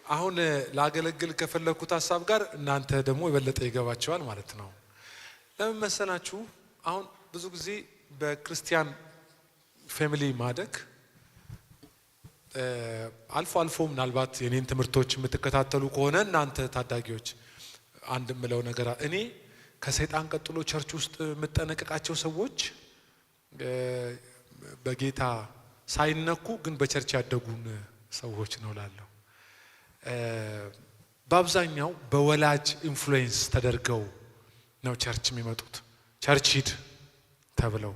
አሁን ላገለግል ከፈለግኩት ሀሳብ ጋር እናንተ ደግሞ የበለጠ ይገባቸዋል ማለት ነው። ለምን መሰላችሁ? አሁን ብዙ ጊዜ በክርስቲያን family ማደግ፣ አልፎ አልፎ ምናልባት የኔን ትምህርቶች የምትከታተሉ ከሆነ እናንተ ታዳጊዎች፣ አንድ የምለው ነገር፣ እኔ ከሰይጣን ቀጥሎ church ውስጥ የምጠነቀቃቸው ሰዎች በጌታ ሳይነኩ ግን በ church ያደጉን ሰዎች ነው ላለሁ። በአብዛኛው በወላጅ influence ተደርገው ነው church የሚመጡት። Church ሂድ ተብለው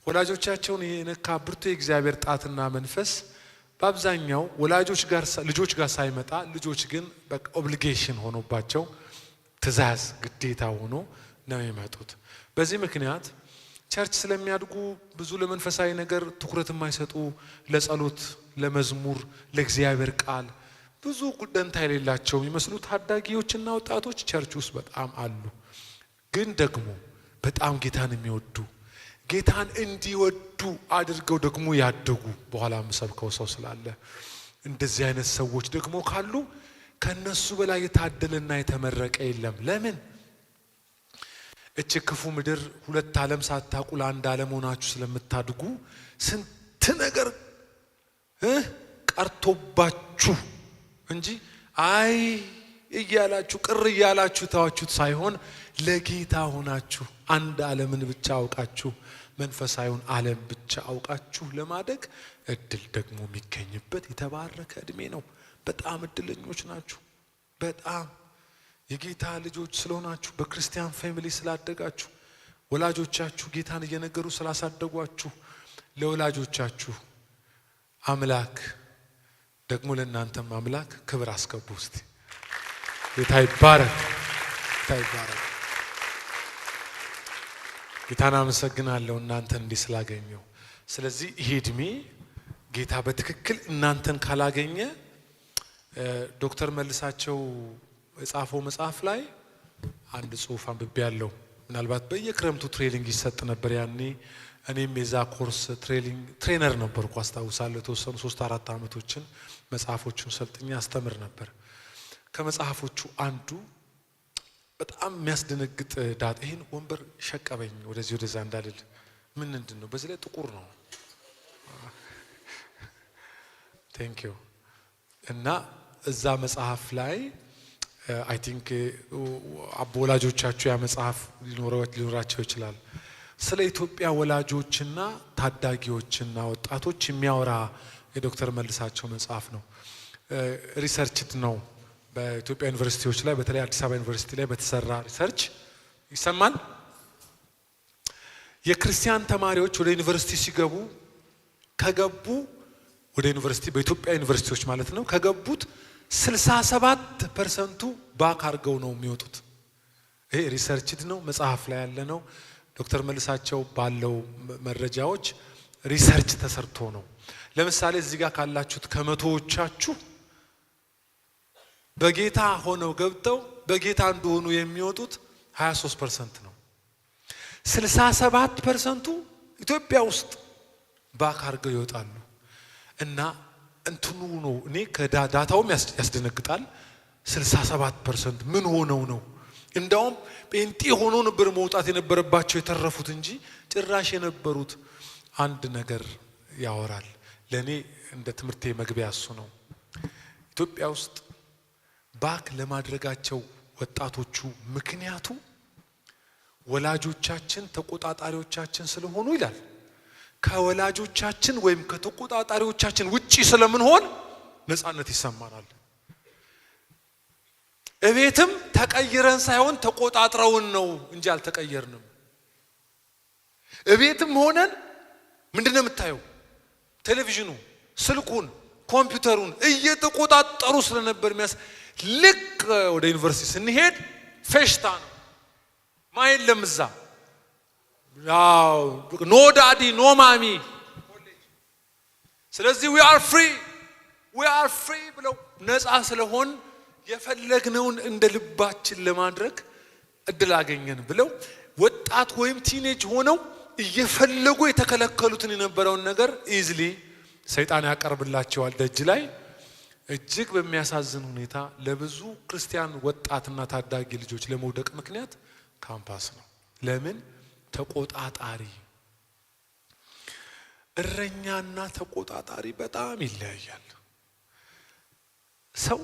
ወላጆቻቸውን የነካ ብርቱ የእግዚአብሔር ጣትና መንፈስ በአብዛኛው ወላጆች ጋር ልጆች ጋር ሳይመጣ፣ ልጆች ግን obligation ሆኖባቸው፣ ትእዛዝ ግዴታ ሆኖ ነው የሚመጡት። በዚህ ምክንያት church ስለሚያድጉ ብዙ ለመንፈሳዊ ነገር ትኩረት የማይሰጡ፣ ለጸሎት፣ ለመዝሙር፣ ለእግዚአብሔር ቃል ብዙ ደንታ የሌላቸው የሚመስሉ ታዳጊዎችና ወጣቶች church ውስጥ በጣም አሉ። ግን ደግሞ በጣም ጌታን የሚወዱ፣ ጌታን እንዲወዱ አድርገው ደግሞ ያደጉ፣ በኋላ የምሰብከው ሰው ስላለ፣ እንደዚህ አይነት ሰዎች ደግሞ ካሉ ከነሱ በላይ የታደለና የተመረቀ የለም። ለምን? እች ክፉ ምድር ሁለት ዓለም ሳታውቁ ለአንድ ዓለም ሆናችሁ ስለምታድጉ ስንት ነገር ቀርቶባችሁ እንጂ አይ እያላችሁ ቅር እያላችሁ ተዋችሁት ሳይሆን ለጌታ ሆናችሁ አንድ ዓለምን ብቻ አውቃችሁ፣ መንፈሳዊውን ዓለም ብቻ አውቃችሁ ለማደግ እድል ደግሞ የሚገኝበት የተባረከ እድሜ ነው። በጣም እድለኞች ናችሁ። በጣም የጌታ ልጆች ስለሆናችሁ፣ በክርስቲያን family ስላደጋችሁ፣ ወላጆቻችሁ ጌታን እየነገሩ ስላሳደጓችሁ፣ ለወላጆቻችሁ አምላክ ደግሞ ለእናንተም አምላክ ክብር አስገቡ። እስቲ ጌታ ይባረክ፣ ጌታ ይባረክ። ጌታን አመሰግናለሁ እናንተን እንዲህ ስላገኘው። ስለዚህ ይሄ እድሜ ጌታ በትክክል እናንተን ካላገኘ፣ ዶክተር መልሳቸው የጻፈው መጽሐፍ ላይ አንድ ጽሁፍ አንብቤ ያለው፣ ምናልባት በየክረምቱ training ይሰጥ ነበር ያኔ። እኔም የዛ course training trainer ነበርኩ፣ አስታውሳለሁ። የተወሰኑ 3-4 ዓመቶችን መጽሐፎቹን ሰልጥኜ አስተምር ነበር። ከመጽሐፎቹ አንዱ በጣም የሚያስደነግጥ data፣ ይህን ወንበር ሸቀበኝ ወደዚህ ወደዛ እንዳልል፣ ምንድን ነው? በዚህ ላይ ጥቁር ነው። Thank you። እና እዛ መጽሐፍ ላይ፣ I think አቦ ወላጆቻችሁ ያ መጽሐፍ ሊኖራቸው ይችላል። ስለ ኢትዮጵያ ወላጆችና ታዳጊዎችና ወጣቶች የሚያወራ የዶክተር መልሳቸው መጽሐፍ ነው። Researched ነው። በኢትዮጵያ ዩኒቨርሲቲዎች ላይ፣ በተለይ አዲስ አበባ ዩኒቨርሲቲ ላይ በተሰራ research፣ ይሰማል። የክርስቲያን ተማሪዎች ወደ ዩኒቨርሲቲ ሲገቡ፣ ከገቡ ወደ ዩኒቨርሲቲ፣ በኢትዮጵያ ዩኒቨርሲቲዎች ማለት ነው፣ ከገቡት 67% ኡ back አድርገው ነው የሚወጡት። ይሄ researched ነው፣ መጽሐፍ ላይ ያለ ነው። ዶክተር መልሳቸው ባለው መረጃዎች research ተሰርቶ ነው። ለምሳሌ እዚህ ጋር ካላችሁት ከመቶዎቻችሁ በጌታ ሆነው ገብተው በጌታ እንደሆኑ የሚወጡት 23% ነው። 67% ኡ ኢትዮጵያ ውስጥ back አድርገው ይወጣሉ። እና እንትኑ ነው፣ እኔ ከ data ውም ያስደነግጣል። 67% ምን ሆነው ነው? እንዳውም ጴንጤ ሆኖ ነበር መውጣት የነበረባቸው የተረፉት እንጂ ጭራሽ የነበሩት። አንድ ነገር ያወራል። ለእኔ እንደ ትምህርቴ መግቢያ እሱ ነው። ኢትዮጵያ ውስጥ back ለማድረጋቸው ወጣቶቹ ምክንያቱ ወላጆቻችን ተቆጣጣሪዎቻችን ስለሆኑ ይላል። ከወላጆቻችን ወይም ከተቆጣጣሪዎቻችን ውጪ ስለምንሆን ነፃነት ይሰማናል። እቤትም ተቀይረን ሳይሆን ተቆጣጥረውን ነው እንጂ አልተቀየርንም። እቤትም ሆነን ምንድን ነው የምታየው? ቴሌቪዥኑ፣ ስልኩን፣ ኮምፒውተሩን እየተቆጣጠሩ ስለነበር የሚያስ ልክ ወደ ዩኒቨርሲቲ ስንሄድ ፌሽታ ነው። ማ የለም እዛ፣ no daddy, no mommy። ስለዚህ we are free, we are free ብለው ነፃ ስለሆን የፈለግነውን እንደ ልባችን ለማድረግ እድል አገኘን ብለው ወጣት ወይም teenage ሆነው እየፈለጉ የተከለከሉትን የነበረውን ነገር easily ሰይጣን ያቀርብላቸዋል ደጅ ላይ። እጅግ በሚያሳዝን ሁኔታ ለብዙ ክርስቲያን ወጣትና ታዳጊ ልጆች ለመውደቅ ምክንያት ካምፓስ ነው። ለምን? ተቆጣጣሪ። እረኛና ተቆጣጣሪ በጣም ይለያያል። ሰው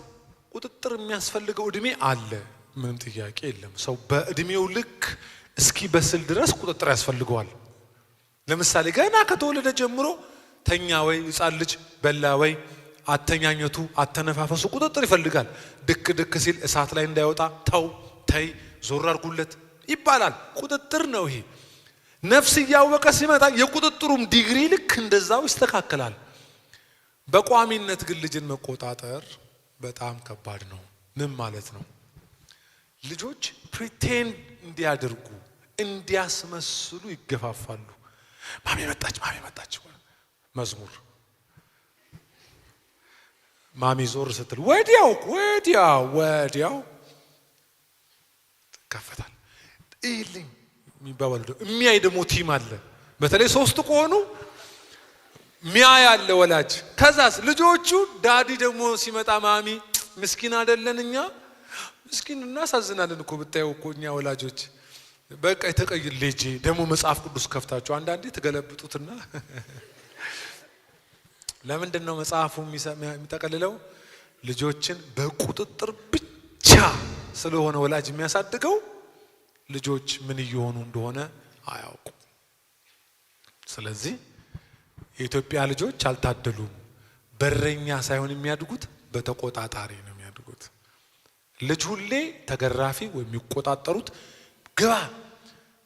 ቁጥጥር የሚያስፈልገው እድሜ አለ፣ ምንም ጥያቄ የለም። ሰው በእድሜው ልክ እስኪ በስል ድረስ ቁጥጥር ያስፈልገዋል። ለምሳሌ ገና ከተወለደ ጀምሮ ተኛ ወይ ሕፃን ልጅ በላ ወይ አተኛኘቱ፣ አተነፋፈሱ ቁጥጥር ይፈልጋል። ድክ ድክ ሲል እሳት ላይ እንዳይወጣ ተው ተይ፣ ዞር አድርጉለት ይባላል። ቁጥጥር ነው ይሄ። ነፍስ እያወቀ ሲመጣ የቁጥጥሩም ዲግሪ ልክ እንደዛው ይስተካከላል። በቋሚነት ግን ልጅን መቆጣጠር በጣም ከባድ ነው። ምን ማለት ነው? ልጆች pretend እንዲያደርጉ እንዲያስመስሉ ይገፋፋሉ። ማሚ መጣች፣ ማሚ መጣች፣ መዝሙር ማሚ ዞር ስትል ወዲያው ወዲያው ወዲያው ይከፈታል። እይልኝ የሚባባሉ የሚያይ ደግሞ team አለ። በተለይ ሶስቱ ከሆኑ ሚያይ አለ ወላጅ። ከዛስ ልጆቹ daddy ደግሞ ሲመጣ ማሚ ምስኪን አይደለን እኛ ምስኪን እናሳዝናለን እኮ ብታየው እኮ እኛ ወላጆች በቃ የተቀይ ልጄ ደግሞ መጽሐፍ ቅዱስ ከፍታችሁ አንዳንዴ ትገለብጡትና ለምንድን ነው መጽሐፉ የሚጠቀልለው? ልጆችን በቁጥጥር ብቻ ስለሆነ ወላጅ የሚያሳድገው ልጆች ምን እየሆኑ እንደሆነ አያውቁም። ስለዚህ የኢትዮጵያ ልጆች አልታደሉም። በረኛ ሳይሆን የሚያድጉት በተቆጣጣሪ ነው የሚያድጉት። ልጅ ሁሌ ተገራፊ ወይም የሚቆጣጠሩት ግባ።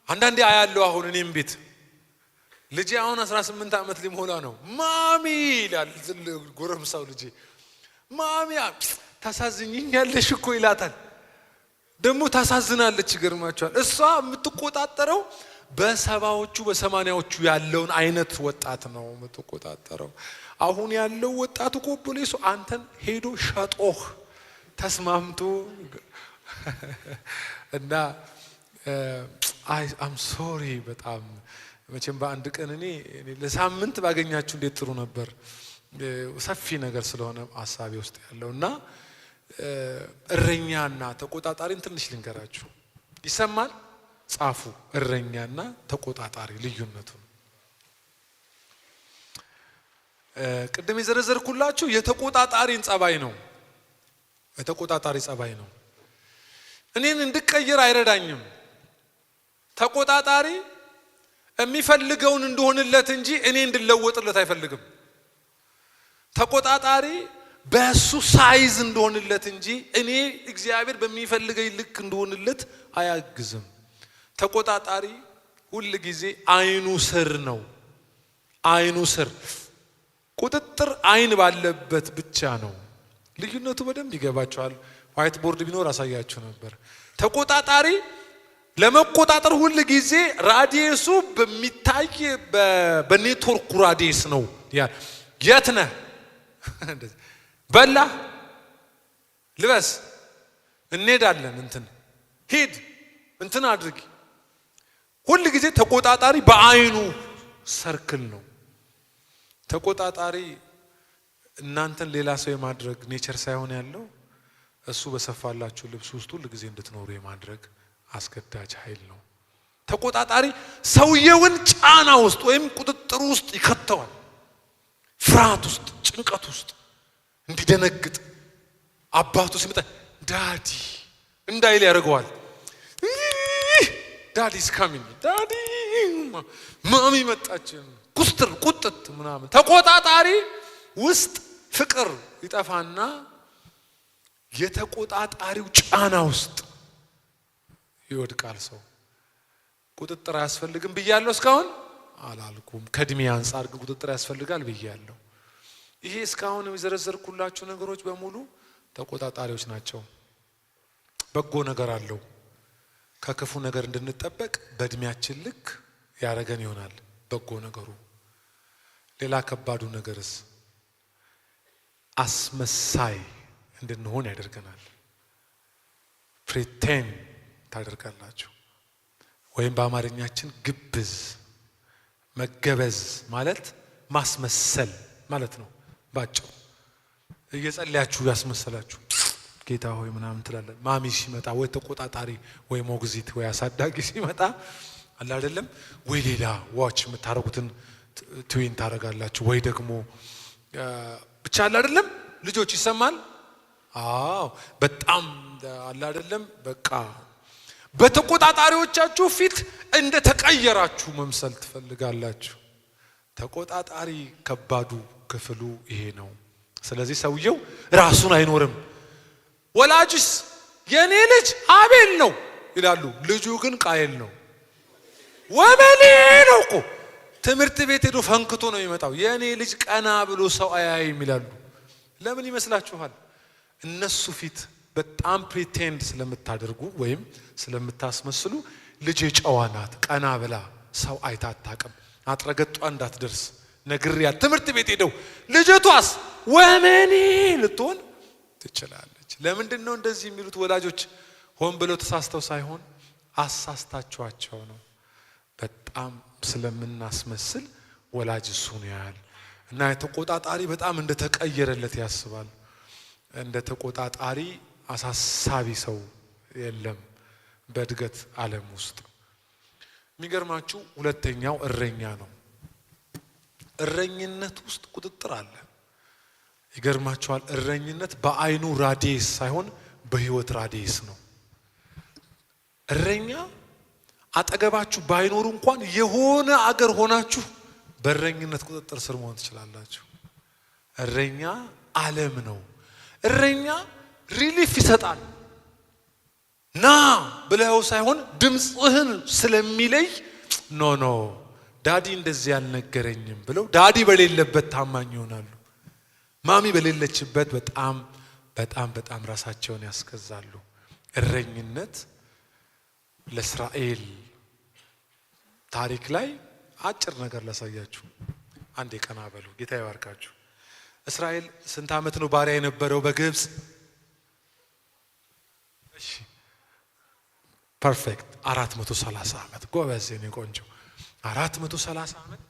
አንዳንዴ አያለው አሁን እኔም ቤት ልጄ አሁን 18 ዓመት ሊሞላ ነው። ማሚ ይላል ጎረምሳው ልጄ። ማሚ ታሳዝኝኛለሽ እኮ ይላታል። ደግሞ ታሳዝናለች። ይገርማቸዋል። እሷ የምትቆጣጠረው በሰባዎቹ በሰማንያዎቹ ያለውን አይነት ወጣት ነው የምትቆጣጠረው። አሁን ያለው ወጣት እኮ ፖሊሱ አንተን ሄዶ ሸጦህ ተስማምቶ እና I'm sorry በጣም መቼም በአንድ ቀን እኔ ለሳምንት ባገኛችሁ እንዴት ጥሩ ነበር። ሰፊ ነገር ስለሆነ ሀሳቤ ውስጥ ያለው እና እረኛና ተቆጣጣሪን ትንሽ ልንገራችሁ። ይሰማል? ጻፉ። እረኛና ተቆጣጣሪ ልዩነቱን ቅድም የዘረዘርኩላችሁ የተቆጣጣሪን ጸባይ ነው። የተቆጣጣሪ ጸባይ ነው። እኔን እንድቀይር አይረዳኝም። ተቆጣጣሪ የሚፈልገውን እንደሆንለት እንጂ እኔ እንድለወጥለት አይፈልግም። ተቆጣጣሪ በሱ size እንደሆንለት እንጂ እኔ እግዚአብሔር በሚፈልገኝ ልክ እንደሆንለት አያግዝም። ተቆጣጣሪ ሁል ጊዜ አይኑ ስር ነው። አይኑ ስር ቁጥጥር አይን ባለበት ብቻ ነው። ልዩነቱ በደንብ ይገባቸዋል። White board ቢኖር አሳያችሁ ነበር። ተቆጣጣሪ ለመቆጣጠር ሁል ጊዜ radius ኡ በሚታይ በኔትወርኩ radius ነው። የት ነህ? በላ፣ ልበስ፣ እንሄዳለን፣ እንትን ሂድ፣ እንትን አድርጊ። ሁል ጊዜ ተቆጣጣሪ በአይኑ circle ነው። ተቆጣጣሪ እናንተን ሌላ ሰው የማድረግ nature ሳይሆን ያለው እሱ በሰፋላችሁ ልብስ ውስጥ ሁል ጊዜ እንድትኖሩ የማድረግ አስገዳጅ ኃይል ነው። ተቆጣጣሪ ሰውየውን ጫና ውስጥ ወይም ቁጥጥር ውስጥ ይከተዋል። ፍርሃት ውስጥ፣ ጭንቀት ውስጥ እንዲደነግጥ አባቱ ሲመጣ daddy እንዳይል ያደርገዋል። Daddy is coming፣ daddy፣ ማሚ መጣች፣ ኩስትር ቁጥት ምናምን። ተቆጣጣሪ ውስጥ ፍቅር ይጠፋና የተቆጣጣሪው ጫና ውስጥ ይወድቃል ሰው። ቁጥጥር አያስፈልግም ብያለሁ እስካሁን አላልኩም። ከእድሜ አንጻር ግን ቁጥጥር ያስፈልጋል ብያለሁ። ይሄ እስካሁን የዘረዘርኩላችሁ ነገሮች በሙሉ ተቆጣጣሪዎች ናቸው። በጎ ነገር አለው። ከክፉ ነገር እንድንጠበቅ በእድሜያችን ልክ ያደረገን ይሆናል በጎ ነገሩ። ሌላ ከባዱ ነገርስ አስመሳይ እንድንሆን ያደርገናል። Pretend ታደርጋላችሁ ወይም በአማርኛችን ግብዝ፣ መገበዝ ማለት ማስመሰል ማለት ነው ባጭሩ። እየጸለያችሁ ያስመሰላችሁ ጌታ ሆይ ምናምን ትላለ። ማሚ ሲመጣ ወይ ተቆጣጣሪ ወይ ሞግዚት ወይ አሳዳጊ ሲመጣ አለ አይደለም ወይ ሌላ watch የምታደርጉትን twin ታደርጋላችሁ ወይ ደግሞ ብቻ አለ አይደለም ልጆች ይሰማል። አዎ በጣም አለ አይደለም በቃ በተቆጣጣሪዎቻችሁ ፊት እንደ ተቀየራችሁ መምሰል ትፈልጋላችሁ። ተቆጣጣሪ ከባዱ ክፍሉ ይሄ ነው። ስለዚህ ሰውየው ራሱን አይኖርም። ወላጅስ የኔ ልጅ አቤል ነው ይላሉ፣ ልጁ ግን ቃየል ነው። ወመኔ ነው እኮ ትምህርት ቤት ሄዶ ፈንክቶ ነው የሚመጣው። የኔ ልጅ ቀና ብሎ ሰው አያይም ይላሉ። ለምን ይመስላችኋል? እነሱ ፊት በጣም pretend ስለምታደርጉ ወይም ስለምታስመስሉ ልጄ ጨዋ ናት፣ ቀና ብላ ሰው አይታ አታውቅም፣ አጥረገጧ እንዳትደርስ ነግሪያት ትምህርት ቤት ሄደው ልጅቷስ ወመኔ ልትሆን ትችላለች። ለምንድን ነው እንደዚህ የሚሉት ወላጆች? ሆን ብለው ተሳስተው ሳይሆን አሳስታችኋቸው ነው። በጣም ስለምናስመስል ወላጅ እሱን ያያል እና የተቆጣጣሪ በጣም እንደተቀየረለት ያስባል። እንደ ተቆጣጣሪ አሳሳቢ ሰው የለም በእድገት ዓለም ውስጥ። የሚገርማችሁ ሁለተኛው እረኛ ነው። እረኝነት ውስጥ ቁጥጥር አለ። ይገርማችኋል። እረኝነት በአይኑ radius ሳይሆን በህይወት radius ነው። እረኛ አጠገባችሁ ባይኖሩ እንኳን የሆነ አገር ሆናችሁ በእረኝነት ቁጥጥር ስር መሆን ትችላላችሁ። እረኛ ዓለም ነው። እረኛ relief ይሰጣል። ና ብለው ሳይሆን ድምፅህን ስለሚለይ no no daddy እንደዚህ ያልነገረኝም ብለው daddy በሌለበት ታማኝ ይሆናሉ። ማሚ በሌለችበት በጣም በጣም በጣም ራሳቸውን ያስገዛሉ። እረኝነት ለእስራኤል ታሪክ ላይ አጭር ነገር ላሳያችሁ። አንዴ ቀና በሉ። ጌታ ይባርካችሁ። እስራኤል ስንት ዓመት ነው ባሪያ የነበረው በግብፅ? እሺ perfect፣ 430 ዓመት። ጎበዝ የኔ ቆንጆ፣ 430 ዓመት።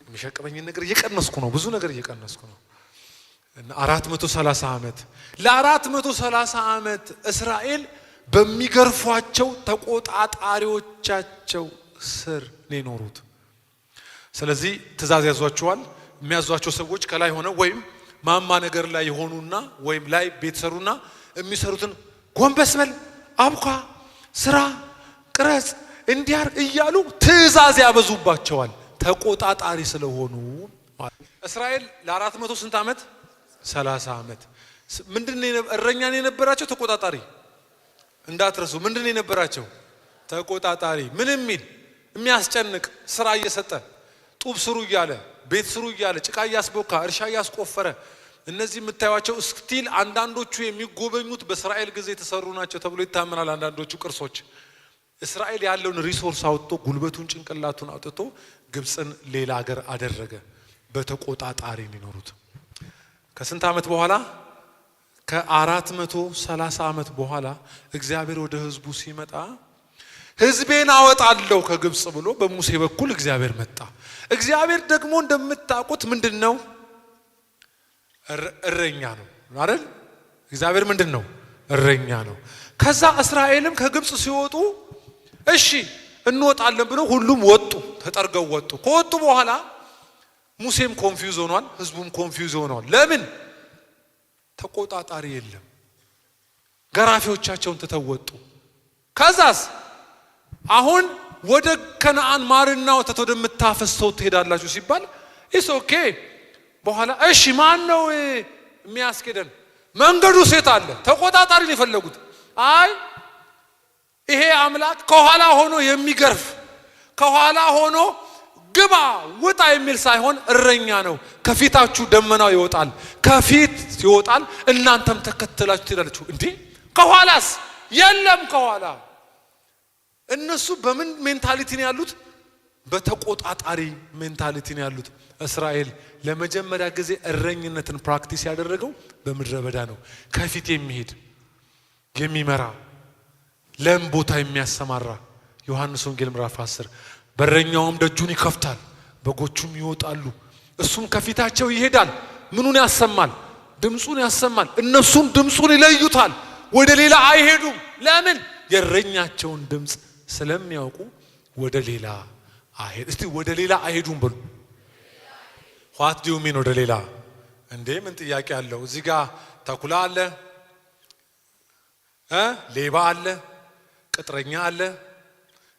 የሚሸቅበኝን ነገር እየቀነስኩ ነው፣ ብዙ ነገር እየቀነስኩ ነው። 430 ዓመት። ለ430 ዓመት እስራኤል በሚገርፏቸው ተቆጣጣሪዎቻቸው ስር ነው የኖሩት። ስለዚህ ትእዛዝ ያዟቸዋል። የሚያዟቸው ሰዎች ከላይ ሆነው ወይም ማማ ነገር ላይ የሆኑና ወይም ላይ ቤት ሰሩና የሚሰሩትን ጎንበስ በል፣ አብኳ፣ ስራ፣ ቅረጽ፣ እንዲያር እያሉ ትእዛዝ ያበዙባቸዋል። ተቆጣጣሪ ስለሆኑ እስራኤል ለ400 ስንት ዓመት? 30 ዓመት። ምንድን እረኛ ነው የነበራቸው? ተቆጣጣሪ። እንዳትረሱ። ምንድን ነው የነበራቸው? ተቆጣጣሪ። ምን የሚል የሚያስጨንቅ ስራ እየሰጠ ጡብ ስሩ እያለ ቤት ስሩ እያለ ጭቃ እያስቦካ እርሻ እያስቆፈረ። እነዚህ የምታዩቸው still አንዳንዶቹ የሚጎበኙት በእስራኤል ጊዜ የተሰሩ ናቸው ተብሎ ይታመናል። አንዳንዶቹ ቅርሶች እስራኤል ያለውን resource አውጥቶ ጉልበቱን ጭንቅላቱን አውጥቶ ግብፅን ሌላ ሀገር አደረገ። በተቆጣጣሪ የሚኖሩት ከስንት ዓመት በኋላ? ከ430 ዓመት በኋላ እግዚአብሔር ወደ ህዝቡ ሲመጣ ህዝቤን አወጣለሁ ከግብፅ ብሎ በሙሴ በኩል እግዚአብሔር መጣ። እግዚአብሔር ደግሞ እንደምታውቁት ምንድን ነው? እረኛ ነው አይደል? እግዚአብሔር ምንድን ነው? እረኛ ነው። ከዛ እስራኤልም ከግብፅ ሲወጡ እሺ እንወጣለን ብሎ ሁሉም ወጡ፣ ተጠርገው ወጡ። ከወጡ በኋላ ሙሴም confuse ሆኗል፣ ህዝቡም confuse ሆኗል። ለምን? ተቆጣጣሪ የለም። ገራፊዎቻቸውን ትተው ወጡ። ከዛስ አሁን ወደ ከነአን ማርና ወተት ወደምታፈሰው ትሄዳላችሁ ሲባል it's okay። በኋላ እሺ ማን ነው የሚያስኬደን? መንገዱ ሴት አለ። ተቆጣጣሪ ነው የፈለጉት። አይ ይሄ አምላክ ከኋላ ሆኖ የሚገርፍ ከኋላ ሆኖ ግባ ውጣ የሚል ሳይሆን እረኛ ነው። ከፊታችሁ ደመናው ይወጣል፣ ከፊት ይወጣል፣ እናንተም ተከትላችሁ ትሄዳላችሁ። እንዴ ከኋላስ? የለም ከኋላ። እነሱ በምን mentality ነው ያሉት? በተቆጣጣሪ mentality ነው ያሉት። እስራኤል ለመጀመሪያ ጊዜ እረኝነትን practice ያደረገው በምድረ በዳ ነው። ከፊት የሚሄድ የሚመራ ለም ቦታ የሚያሰማራ። ዮሐንስ ወንጌል ምዕራፍ 10 በረኛውም ደጁን ይከፍታል፣ በጎቹም ይወጣሉ፣ እሱም ከፊታቸው ይሄዳል። ምኑን ያሰማል? ድምፁን ያሰማል። እነሱም ድምፁን ይለዩታል፣ ወደ ሌላ አይሄዱም። ለምን? የእረኛቸውን ድምፅ ስለሚያውቁ ወደ ሌላ አይሄድ። እስቲ ወደ ሌላ አይሄዱም በሉ። What do you mean ወደ ሌላ? እንዴ ምን ጥያቄ አለው? እዚህ ጋር ተኩላ አለ፣ ሌባ አለ፣ ቅጥረኛ አለ።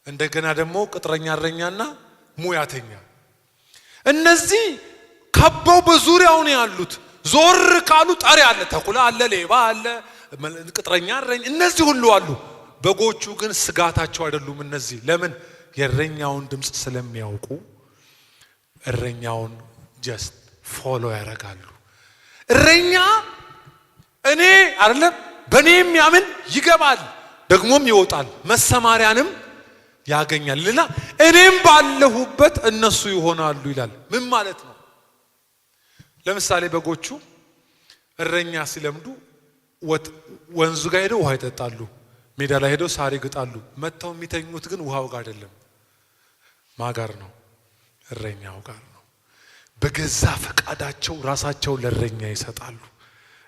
እንደገና ደግሞ ቅጥረኛ እረኛና ሙያተኛ። እነዚህ ከበው በዙሪያው ነው ያሉት። ዞር ካሉ ጠሪ አለ፣ ተኩላ አለ፣ ሌባ አለ፣ ቅጥረኛ እረኛ፣ እነዚህ ሁሉ አሉ። በጎቹ ግን ስጋታቸው አይደሉም። እነዚህ ለምን? የእረኛውን ድምፅ ስለሚያውቁ እረኛውን just follow ያደርጋሉ። እረኛ እኔ አይደለም፣ በእኔ የሚያምን ይገባል ደግሞም ይወጣል መሰማሪያንም ያገኛል ይልና እኔም ባለሁበት እነሱ ይሆናሉ ይላል። ምን ማለት ነው? ለምሳሌ በጎቹ እረኛ ሲለምዱ ወንዙ ጋር ሄደው ውሃ ይጠጣሉ፣ ሜዳ ላይ ሄደው ሳር ይግጣሉ። መጥተው የሚተኙት ግን ውሃው ጋር አይደለም። ማን ጋር ነው? እረኛው ጋር ነው። በገዛ ፈቃዳቸው ራሳቸውን ለእረኛ ይሰጣሉ።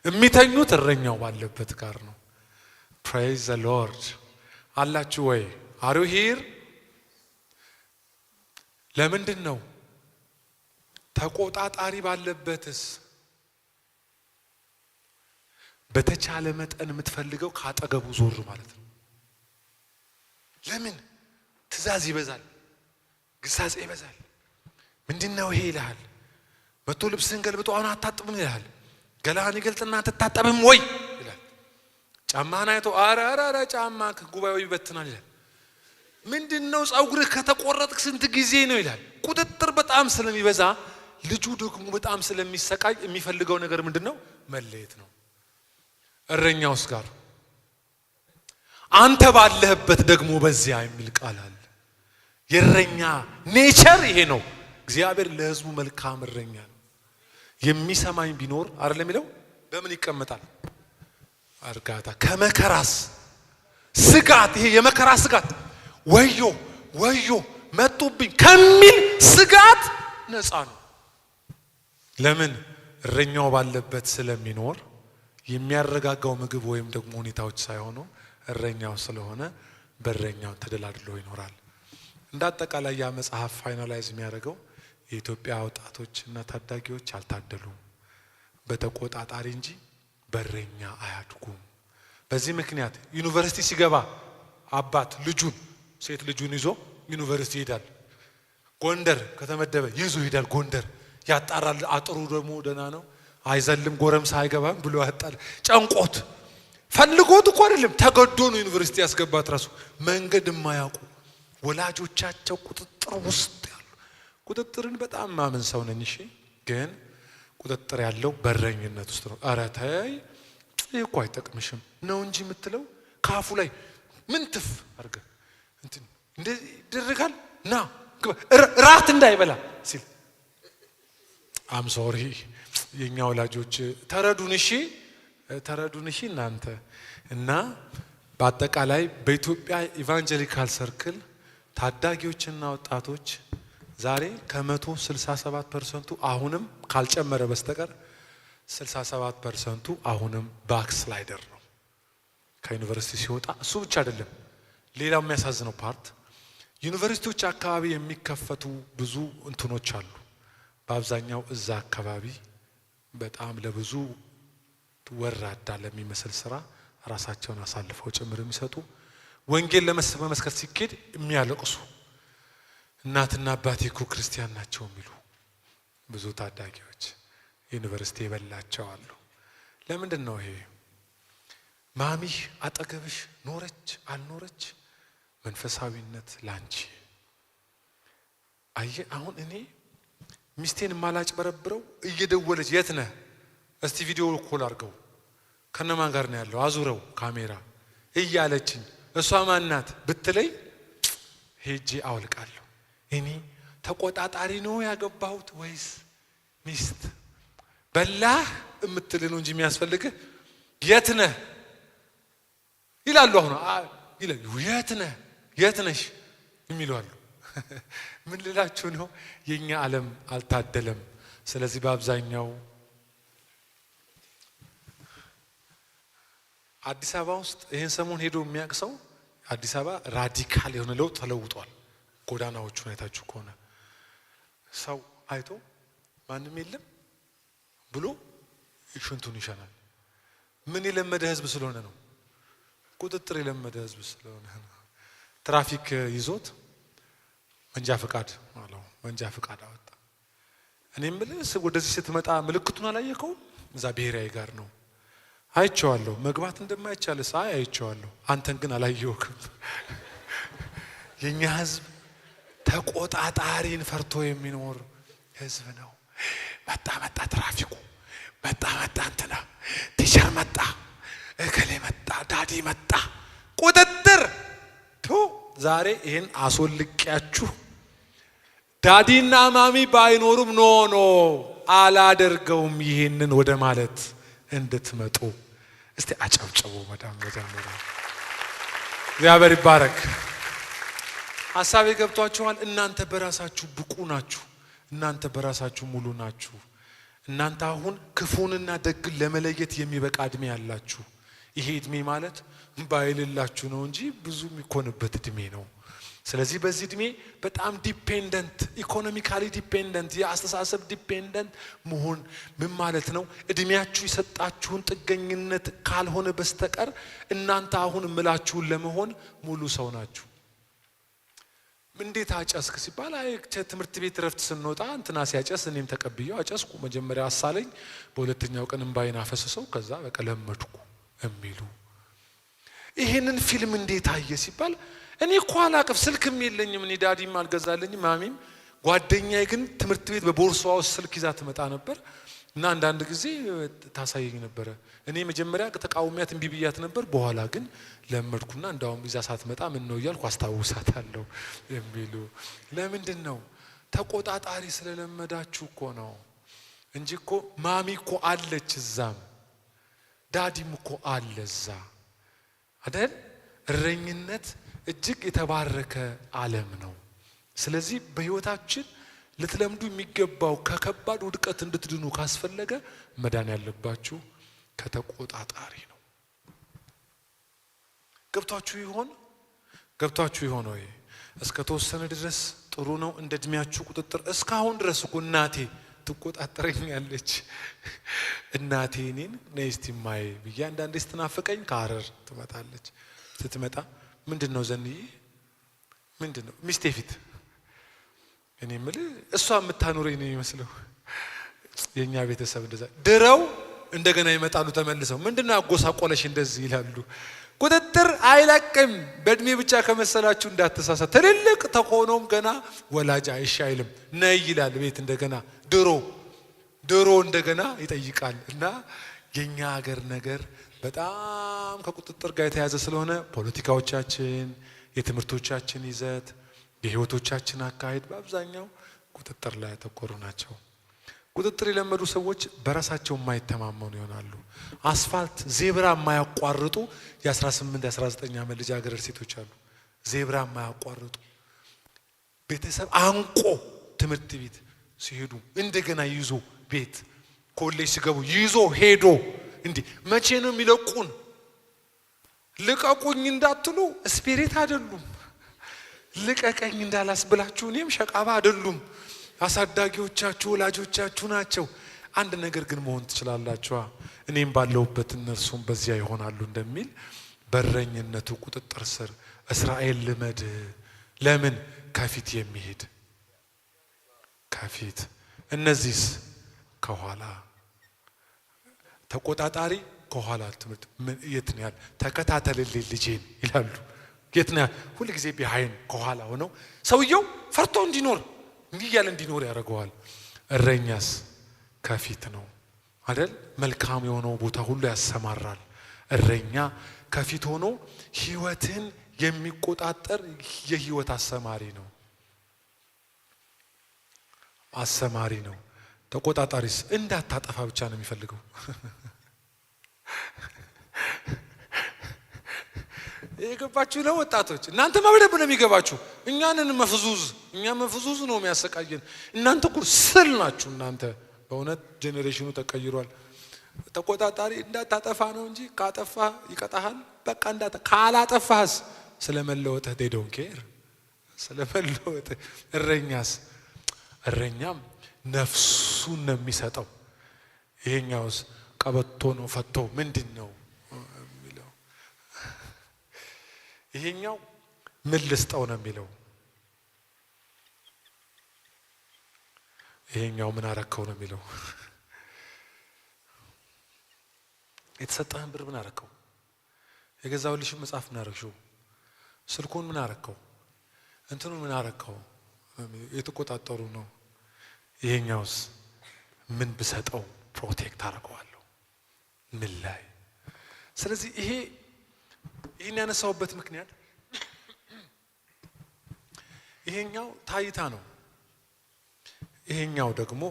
የሚተኙት እረኛው ባለበት ጋር ነው። Praise the Lord። አላችሁ ወይ? Are you here? ለምንድን ነው ተቆጣጣሪ ባለበትስ በተቻለ መጠን የምትፈልገው ካጠገቡ ዞር ማለት ነው። ለምን? ትእዛዝ ይበዛል፣ ግሳጼ ይበዛል። ምንድን ነው ይሄ ይልሃል። መቶ ልብስህን ገልብጦ አሁን አታጥብም ይልሃል። ገላህን ይገልጥና አትታጠብም ወይ ይላል። ጫማህን አይቶ አረ አረ አረ ጫማ ጉባኤው ይበትናል ይላል። ምንድን ነው ፀጉርህ ከተቆረጥክ ስንት ጊዜ ነው ይላል። ቁጥጥር በጣም ስለሚበዛ፣ ልጁ ደግሞ በጣም ስለሚሰቃይ የሚፈልገው ነገር ምንድን ነው? መለየት ነው። እረኛውስ ጋር አንተ ባለህበት ደግሞ በዚያ የሚል ቃል አለ። የእረኛ nature ይሄ ነው። እግዚአብሔር ለሕዝቡ መልካም እረኛ ነው። የሚሰማኝ ቢኖር አይደለም የሚለው፣ በምን ይቀመጣል? እርጋታ። ከመከራስ ስጋት፣ ይሄ የመከራ ስጋት፣ ወዮ ወዮ መጡብኝ ከሚል ስጋት ነፃ ነው። ለምን? እረኛው ባለበት ስለሚኖር፣ የሚያረጋጋው ምግብ ወይም ደግሞ ሁኔታዎች ሳይሆኑ እረኛው ስለሆነ በእረኛው ተደላድሎ ይኖራል። እንደ አጠቃላይ ያ መጽሐፍ finalize የሚያደርገው የኢትዮጵያ ወጣቶች እና ታዳጊዎች አልታደሉም፣ በተቆጣጣሪ እንጂ በእረኛ አያድጉም። በዚህ ምክንያት ዩኒቨርሲቲ ሲገባ አባት ልጁን፣ ሴት ልጁን ይዞ ዩኒቨርሲቲ ይሄዳል። ጎንደር ከተመደበ ይዞ ይሄዳል። ጎንደር ያጣራል። አጥሩ ደግሞ ደህና ነው፣ አይዘልም፣ ጎረምሳ አይገባም ብሎ ያጣል። ጨንቆት ፈልጎት እኮ አይደለም፣ ተገዶ ነው ዩኒቨርሲቲ ያስገባት። ራሱ መንገድ የማያውቁ፣ ወላጆቻቸው ቁጥጥር ውስጥ ያሉ። ቁጥጥርን በጣም ማምን ሰው ነኝ። እሺ፣ ግን ቁጥጥር ያለው በረኝነት ውስጥ ነው። ኧረ ተይ፣ ይህ እኮ አይጠቅምሽም ነው እንጂ የምትለው፣ ካፉ ላይ ምን ትፍ አድርገህ እንትን እንደዚህ ይደረጋል። ና ራት እንዳይበላ ሲል፣ I'm sorry፣ የእኛ ወላጆች ተረዱን፣ እሺ ተረዱን፣ እሺ እናንተ። እና በአጠቃላይ በኢትዮጵያ evangelical circle ታዳጊዎችና ወጣቶች ዛሬ ከ167 percent ኡ አሁንም ካልጨመረ በስተቀር 67 percent ኡ አሁንም backslider ነው ከዩኒቨርሲቲ ሲወጣ። እሱ ብቻ አይደለም። ሌላው የሚያሳዝነው part ዩኒቨርሲቲዎች አካባቢ የሚከፈቱ ብዙ እንትኖች አሉ። በአብዛኛው እዛ አካባቢ በጣም ለብዙ ወራዳ ለሚመስል ስራ ራሳቸውን አሳልፈው ጭምር የሚሰጡ፣ ወንጌል ለመመስከር ሲኬድ የሚያለቅሱ፣ እናትና አባቴ እኮ ክርስቲያን ናቸው የሚሉ ብዙ ታዳጊዎች ዩኒቨርሲቲ የበላቸው አሉ። ለምንድን ነው ይሄ? ማሚህ አጠገብሽ ኖረች አልኖረች መንፈሳዊነት ላንቺ፣ አየ፣ አሁን እኔ ሚስቴን የማላጭበረብረው እየደወለች የት ነህ? እስቲ video call አድርገው፣ ከነማን ጋር ነው ያለው? አዙረው ካሜራ እያለችኝ፣ እሷ ማናት ብትለኝ ሄጄ አወልቃለሁ። እኔ ተቆጣጣሪ ነው ያገባሁት ወይስ ሚስት? በላህ የምትል ነው እንጂ የሚያስፈልግህ፣ የት ነህ ይላሉ። አሁን የት ነህ፣ የት ነሽ የሚሉ አሉ። ምን ልላችሁ ነው? የእኛ ዓለም አልታደለም። ስለዚህ በአብዛኛው አዲስ አበባ ውስጥ ይህን ሰሞን ሄዶ የሚያውቅ ሰው አዲስ አበባ radical የሆነ ለውጥ ተለውጧል። ጎዳናዎቹን አይታችሁ ከሆነ ሰው አይቶ ማንም የለም ብሎ ሽንቱን ይሸናል። ምን የለመደ ህዝብ ስለሆነ ነው? ቁጥጥር የለመደ ህዝብ ስለሆነ ነው። ትራፊክ ይዞት መንጃ ፈቃድ አለው። መንጃ ፈቃድ አወጣ። እኔ የምልህ ወደዚህ ስትመጣ ምልክቱን አላየከውም? እዛ ብሔራዊ ጋር ነው። አይቼዋለሁ። መግባት እንደማይቻል ሳይ አይቼዋለሁ። አንተን ግን አላየሁህም። የኛ ህዝብ ተቆጣጣሪን ፈርቶ የሚኖር ህዝብ ነው። መጣ መጣ ትራፊኩ መጣ መጣ እንትና teacher መጣ፣ እከሌ መጣ፣ daddy መጣ። ቁጥጥር ቱ ዛሬ ይህን አስወልቂያችሁ daddy ና mommy ባይኖሩም no no አላደርገውም ይህንን ወደ ማለት እንድትመጡ እስቲ አጨብጨቡ። በጣም መጀመሪያ እግዚአብሔር ይባረክ። ሀሳቤ ገብቷችኋል? እናንተ በራሳችሁ ብቁ ናችሁ። እናንተ በራሳችሁ ሙሉ ናችሁ። እናንተ አሁን ክፉንና ደግን ለመለየት የሚበቃ እድሜ ያላችሁ። ይሄ እድሜ ማለት ባይልላችሁ ነው እንጂ ብዙ የሚኮንበት እድሜ ነው። ስለዚህ በዚህ እድሜ በጣም dependent፣ economically dependent፣ የአስተሳሰብ dependent መሆን ምን ማለት ነው? እድሜያችሁ የሰጣችሁን ጥገኝነት ካልሆነ በስተቀር እናንተ አሁን እምላችሁን ለመሆን ሙሉ ሰው ናችሁ። እንዴት አጨስክ ሲባል አይ ትምህርት ቤት ረፍት ስንወጣ እንትና ሲያጨስ እኔም ተቀብዬው አጨስኩ። መጀመሪያ አሳለኝ፣ በሁለተኛው ቀን እምባዬን አፈሰሰው፣ ከዛ በቃ ለመድኩ የሚሉ። ይሄንን ፊልም እንዴት አየ ሲባል እኔ እኮ አላቅም፣ ስልክም የለኝም፣ እኔ daddy ም አልገዛልኝም mommy ም። ጓደኛዬ ግን ትምህርት ቤት በቦርሳዋ ውስጥ ስልክ ይዛ ትመጣ ነበር እና አንዳንድ ጊዜ ታሳየኝ ነበረ። እኔ መጀመሪያ ተቃውሚያት እምቢ ብያት ነበር። በኋላ ግን ለመድኩና እንዳውም ይዛ ሳትመጣ ምን ነው እያልኩ አስታውሳታለሁ የሚሉ። ለምንድን ነው? ተቆጣጣሪ ስለለመዳችሁ እኮ ነው እንጂ እኮ mommy እኮ አለች እዛም daddy ም እኮ አለ እዛ አይደል? እረኝነት እጅግ የተባረከ ዓለም ነው። ስለዚህ በህይወታችን ልትለምዱ የሚገባው ከከባድ ውድቀት እንድትድኑ ካስፈለገ መዳን ያለባችሁ ከተቆጣጣሪ ነው። ገብቷችሁ ይሆን? ገብቷችሁ ይሆን ወይ? እስከ ተወሰነ ድረስ ጥሩ ነው እንደ እድሜያችሁ ቁጥጥር። እስካሁን ድረስ እኮ እናቴ ትቆጣጠረኛለች። እናቴ እኔን ነይ እስቲ እማዬ ብዬ አንዳንዴ ስትናፍቀኝ ከሀረር ትመጣለች። ስትመጣ ምንድን ነው ዘንዬ፣ ምንድን ነው ሚስቴ ፊት እኔ የምልህ እሷ የምታኖረኝ ነው የሚመስለው። የእኛ ቤተሰብ እንደዛ ድረው እንደገና ይመጣሉ ተመልሰው። ምንድን ነው አጎሳቆለሽ እንደዚህ ይላሉ። ቁጥጥር አይለቅም። በእድሜ ብቻ ከመሰላችሁ እንዳትሳሳት። ትልልቅ ተሆኖም ገና ወላጅ አይሽ አይልም፣ ነይ ይላል ቤት እንደገና ድሮ ድሮ እንደገና ይጠይቃል። እና የኛ ሀገር ነገር በጣም ከቁጥጥር ጋር የተያዘ ስለሆነ ፖለቲካዎቻችን፣ የትምህርቶቻችን ይዘት፣ የህይወቶቻችን አካሄድ በአብዛኛው ቁጥጥር ላይ ያተኮሩ ናቸው። ቁጥጥር የለመዱ ሰዎች በራሳቸው የማይተማመኑ ይሆናሉ። አስፋልት ዜብራ የማያቋርጡ የ18 የ19 ዓመት ልጃገረድ ሴቶች አሉ። ዜብራ የማያቋርጡ ቤተሰብ አንቆ ትምህርት ቤት ሲሄዱ እንደገና ይዞ ቤት፣ ኮሌጅ ሲገቡ ይዞ ሄዶ እንዲህ መቼ ነው የሚለቁን? ልቀቁኝ እንዳትሉ spirit አይደሉም። ልቀቀኝ እንዳላስብላችሁ እኔም ሸቃባ አይደሉም። አሳዳጊዎቻችሁ ወላጆቻችሁ ናቸው። አንድ ነገር ግን መሆን ትችላላችኋ። እኔም ባለሁበት እነርሱም በዚያ ይሆናሉ እንደሚል በረኝነቱ ቁጥጥር ስር እስራኤል ልመድ። ለምን ከፊት የሚሄድ ከፊት፣ እነዚህስ ከኋላ። ተቆጣጣሪ ከኋላ ትምህርት የት ነው ያለ? ተከታተልልኝ ልጄን ይላሉ። የት ነው ያለ? ሁል ጊዜ behind ከኋላ ሆነው ሰውየው ፈርቶ እንዲኖር እንዲህ እያለ እንዲኖር ያደርገዋል። እረኛስ ከፊት ነው አይደል? መልካም የሆነው ቦታ ሁሉ ያሰማራል። እረኛ ከፊት ሆኖ ህይወትን የሚቆጣጠር የህይወት አሰማሪ ነው። አሰማሪ ነው። ተቆጣጣሪስ እንዳታጠፋ ብቻ ነው የሚፈልገው። የገባችሁ ነው ወጣቶች፣ እናንተማ በደንብ ነው የሚገባችሁ። እኛንን መፍዙዝ እኛ መፍዙዝ ነው የሚያሰቃየን። እናንተ እኮ ስል ናችሁ። እናንተ በእውነት generation ኑ ተቀይሯል። ተቆጣጣሪ እንዳታጠፋ ነው እንጂ ካጠፋ ይቀጣሃል። በቃ ካላጠፋህስ ስለመለወጥህ they don't care ስለመለወጥህ። እረኛስ እረኛም ነፍሱን ነው የሚሰጠው። ይሄኛውስ ቀበቶ ነው ፈቶ ምንድን ነው የሚለው? ይሄኛው ምን ልስጠው ነው የሚለው። ይሄኛው ምን አረከው ነው የሚለው። የተሰጠህን ብር ምን አረከው? የገዛሁልሽን መጽሐፍ ምን አረግሽው? ስልኩን ምን አረከው? እንትኑን ምን አረከው? የተቆጣጠሩ ነው። ይሄኛውስ ምን ብሰጠው protect አደርገዋለሁ? ምን ላይ? ስለዚህ ይሄን ያነሳሁበት ምክንያት ይሄኛው ታይታ ነው፣ ይሄኛው ደግሞ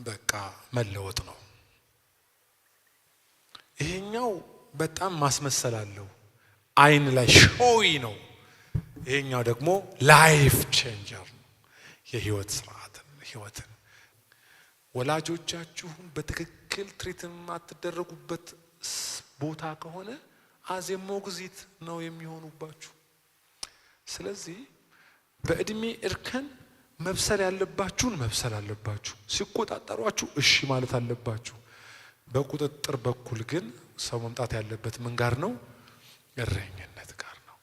በቃ መለወጥ ነው። ይሄኛው በጣም ማስመሰል አለው፣ አይን ላይ showy ነው። ይሄኛው ደግሞ life changer ነው፣ የህይወት ስርዓትን ህይወትን። ወላጆቻችሁን በትክክል treat የማትደረጉበት ቦታ ከሆነ አዜ ሞግዚት ነው የሚሆኑባችሁ። ስለዚህ በእድሜ እርከን መብሰል ያለባችሁን መብሰል አለባችሁ። ሲቆጣጠሯችሁ እሺ ማለት አለባችሁ። በቁጥጥር በኩል ግን ሰው መምጣት ያለበት ምን ጋር ነው? እረኝነት ጋር ነው።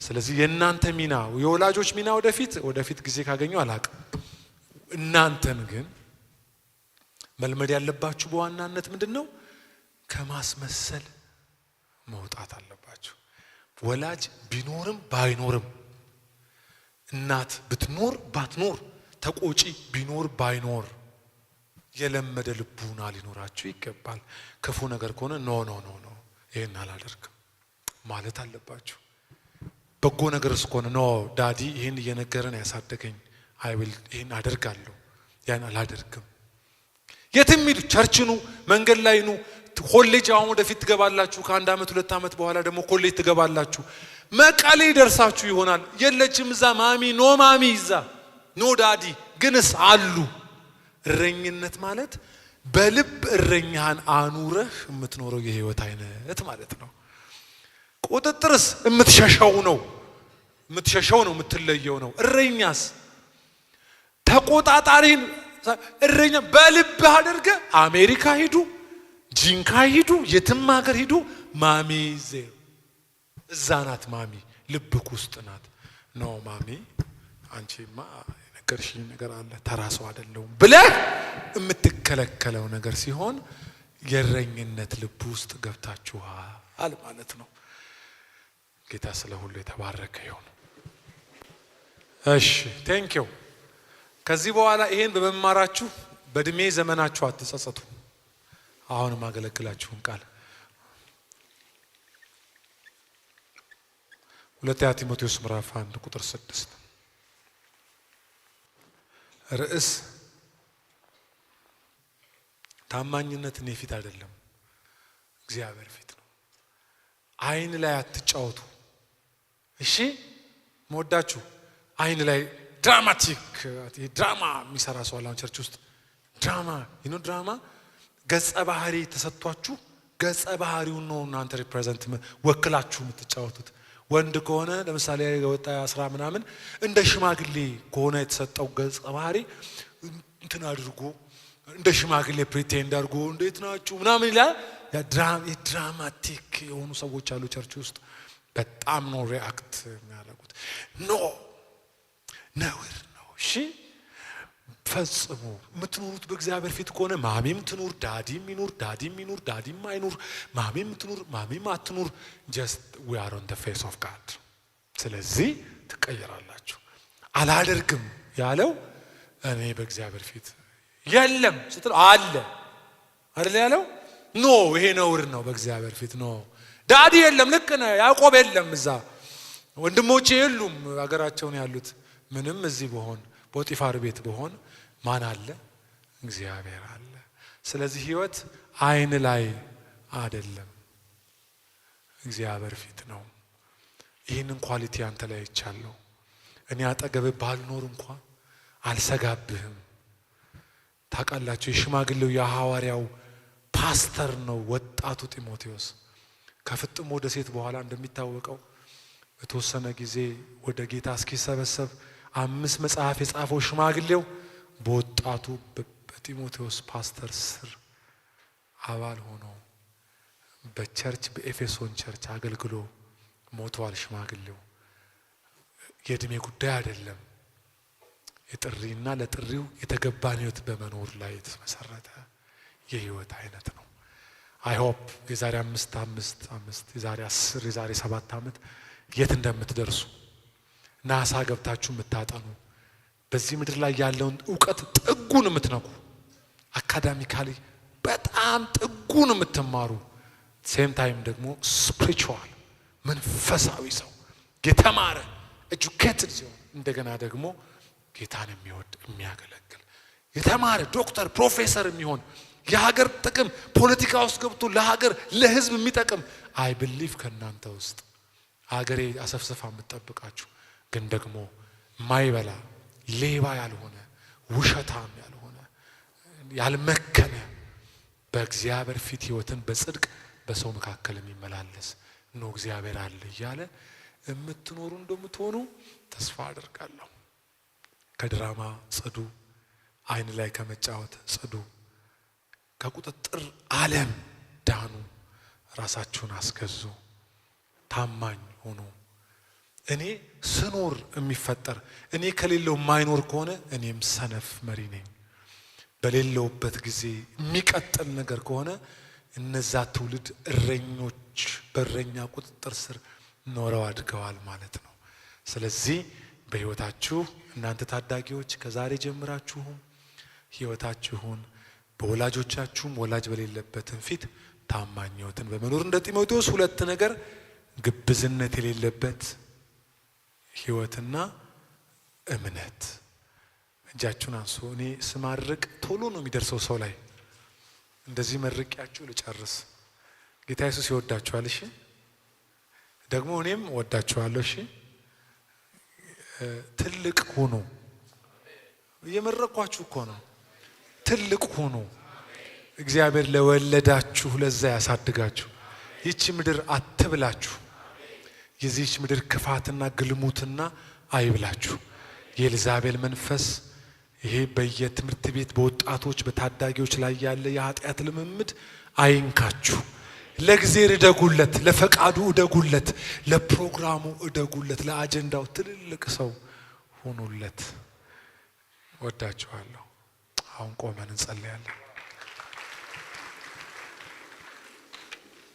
ስለዚህ የእናንተ ሚና የወላጆች ሚና ወደፊት ጊዜ ካገኘው አላቅም። እናንተን ግን መልመድ ያለባችሁ በዋናነት ምንድን ነው? ከማስመሰል መውጣት አለባችሁ። ወላጅ ቢኖርም ባይኖርም፣ እናት ብትኖር ባትኖር፣ ተቆጪ ቢኖር ባይኖር የለመደ ልቡና ሊኖራችሁ ይገባል። ክፉ ነገር ከሆነ no no no no ይሄን አላደርግም ማለት አለባችሁ። በጎ ነገር እስከሆነ no daddy ይሄን እየነገረን ያሳደገኝ I will ይሄን አደርጋለሁ ያን አላደርግም። የትም ሂዱ፣ church ኑ፣ መንገድ ላይ ኑ፣ ኮሌጅ አሁን ወደፊት ትገባላችሁ። ከአንድ አመት 2 አመት በኋላ ደግሞ ኮሌጅ ትገባላችሁ። መቀሌ ደርሳችሁ ይሆናል። የለችም እዛ mommy፣ no mommy እዛ no daddy፣ ግንስ አሉ። እረኝነት ማለት በልብ እረኛህን አኑረህ የምትኖረው የህይወት አይነት ማለት ነው። ቁጥጥርስ የምትሸሸው ነው፣ የምትሸሸው ነው፣ የምትለየው ነው። እረኛስ ተቆጣጣሪን እረኛ በልብህ አድርገህ አሜሪካ ሂዱ፣ ጂንካ ሂዱ፣ የትም ሀገር ሂዱ፣ mommy ዜሮ እዛ ናት። mommy ልብክ ውስጥ ናት። no mommy አንቺማ የነገርሽኝ ነገር አለ ተራ ሰው አይደለሁም ብለህ የምትከለከለው ነገር ሲሆን የእረኝነት ልብ ውስጥ ገብታችኋል ማለት ነው። ጌታ ስለ ሁሉ የተባረከ ይሁን። እሺ thank you። ከዚህ በኋላ ይሄን በመማራችሁ በእድሜ ዘመናችሁ አትጸጸቱ። አሁን ማገለግላችሁን ቃል ሁለተኛ ጢሞቴዎስ ምዕራፍ 1 ቁጥር 6 ርዕስ ታማኝነት እኔ ፊት አይደለም እግዚአብሔር ፊት ነው። አይን ላይ አትጫወቱ። እሺ መወዳችሁ አይን ላይ dramatic ድራማ የሚሰራ ሰው አለ church ውስጥ ድራማ you know ድራማ ገጸ ባህሪ ተሰጥቷችሁ ገጸ ባህሪውን ነው እናንተ represent ወክላችሁ የምትጫወቱት። ወንድ ከሆነ ለምሳሌ ወጣ 10 ምናምን እንደ ሽማግሌ ከሆነ የተሰጠው ገጸ ባህሪ እንትን አድርጎ እንደ ሽማግሌ pretend አድርጎ እንዴት ናችሁ ምናምን ይላል። የ dramatic የሆኑ ሰዎች አሉ church ውስጥ በጣም ነው react የሚያደርጉት። no ነውር ነው። እሺ ፈጽሞ የምትኖሩት በእግዚአብሔር ፊት ከሆነ mommy ም ትኑር daddy ም ይኑር daddy ም ይኑር daddy ም አይኑር mommy ም ትኑር mommy ም አትኑር just we are on the face of God። ስለዚህ ትቀየራላችሁ። አላደርግም ያለው እኔ በእግዚአብሔር ፊት የለም ስትል አለ አይደል ያለው? no ይሄ ነውር ነው በእግዚአብሔር ፊት no daddy የለም። ልክ ነህ። ያዕቆብ የለም እዛ፣ ወንድሞቼ የሉም ሀገራቸውን ያሉት። ምንም እዚህ በሆን ፖጢፋር ቤት በሆን ማን አለ? እግዚአብሔር አለ። ስለዚህ ህይወት አይን ላይ አይደለም እግዚአብሔር ፊት ነው። ይህንን quality አንተ ላይ አይቻለሁ። እኔ አጠገብህ ባልኖር እንኳን አልሰጋብህም። ታውቃላችሁ፣ የሽማግሌው የሐዋርያው ፓስተር ነው ወጣቱ ጢሞቴዎስ። ከፍጥሞ ደሴት በኋላ እንደሚታወቀው በተወሰነ ጊዜ ወደ ጌታ እስኪሰበሰብ 5 መጽሐፍ የጻፈው ሽማግሌው በወጣቱ በጢሞቴዎስ ፓስተር ስር አባል ሆኖ በ church በኤፌሶን church አገልግሎ ሞቷል። ሽማግሌው የእድሜ ጉዳይ አይደለም፣ የጥሪና ለጥሪው የተገባን ህይወት በመኖር ላይ የተመሰረተ የህይወት አይነት ነው። I hope የዛሬ 5 5 5፣ የዛሬ 10፣ የዛሬ 7 ዓመት የት እንደምትደርሱ፣ ናሳ ገብታችሁ የምታጠኑ፣ በዚህ ምድር ላይ ያለውን እውቀት ጥጉን የምትነኩ፣ academically በጣም ጥጉን የምትማሩ፣ same time ደግሞ spiritual መንፈሳዊ ሰው፣ የተማረ educated ሲሆን እንደገና ደግሞ ጌታን የሚወድ፣ የሚያገለግል፣ የተማረ ዶክተር ፕሮፌሰር የሚሆን፣ የሀገር ጥቅም ፖለቲካ ውስጥ ገብቶ ለሀገር ለህዝብ የሚጠቅም፣ I believe ከእናንተ ውስጥ ሀገሬ አሰፍስፋ የምትጠብቃችሁ፣ ግን ደግሞ ማይበላ፣ ሌባ ያልሆነ፣ ውሸታም ያልሆነ፣ ያልመከነ፣ በእግዚአብሔር ፊት ህይወትን በጽድቅ በሰው መካከል የሚመላለስ ነው፣ እግዚአብሔር አለ እያለ የምትኖሩ እንደምትሆኑ ተስፋ አደርጋለሁ። ከድራማ ጽዱ፣ አይን ላይ ከመጫወት ጽዱ፣ ከቁጥጥር ዓለም ዳኑ፣ ራሳችሁን አስገዙ፣ ታማኝ ሁኑ። እኔ ስኖር የሚፈጠር፣ እኔ ከሌለሁ የማይኖር ከሆነ እኔም ሰነፍ መሪ ነኝ። በሌለሁበት ጊዜ የሚቀጥል ነገር ከሆነ እነዛ ትውልድ እረኞች በእረኛ ቁጥጥር ስር ኖረው አድገዋል ማለት ነው። ስለዚህ በህይወታችሁ እናንተ ታዳጊዎች ከዛሬ ጀምራችሁም ህይወታችሁን በወላጆቻችሁም ወላጅ በሌለበትም ፊት ታማኝ ህይወትን በመኖር እንደ ጢሞቴዎስ ሁለት ነገር፣ ግብዝነት የሌለበት ህይወትና እምነት። እጃችሁን አንሱ። እኔ ስማርቅ ቶሎ ነው የሚደርሰው ሰው ላይ። እንደዚህ መርቂያችሁ ልጨርስ። ጌታ ኢየሱስ ይወዳችኋል። እሺ፣ ደግሞ እኔም እወዳችኋለሁ። እሺ፣ ትልቅ ሁኑ። እየመረኳችሁ እኮ ነው። ትልቅ ሁኑ። እግዚአብሔር ለወለዳችሁ ለዛ ያሳድጋችሁ። ይቺ ምድር አትብላችሁ። የዚህች ምድር ክፋትና ግልሙትና አይብላችሁ። የኤልዛቤል መንፈስ፣ ይሄ በየትምህርት ቤት በወጣቶች በታዳጊዎች ላይ ያለ የኃጢአት ልምምድ አይንካችሁ። ለእግዚአብሔር እደጉለት፣ ለፈቃዱ እደጉለት፣ ለፕሮግራሙ እደጉለት፣ ለአጀንዳው ትልልቅ ሰው ሁኑለት። ወዳችኋለሁ። አሁን ቆመን እንጸልያለን።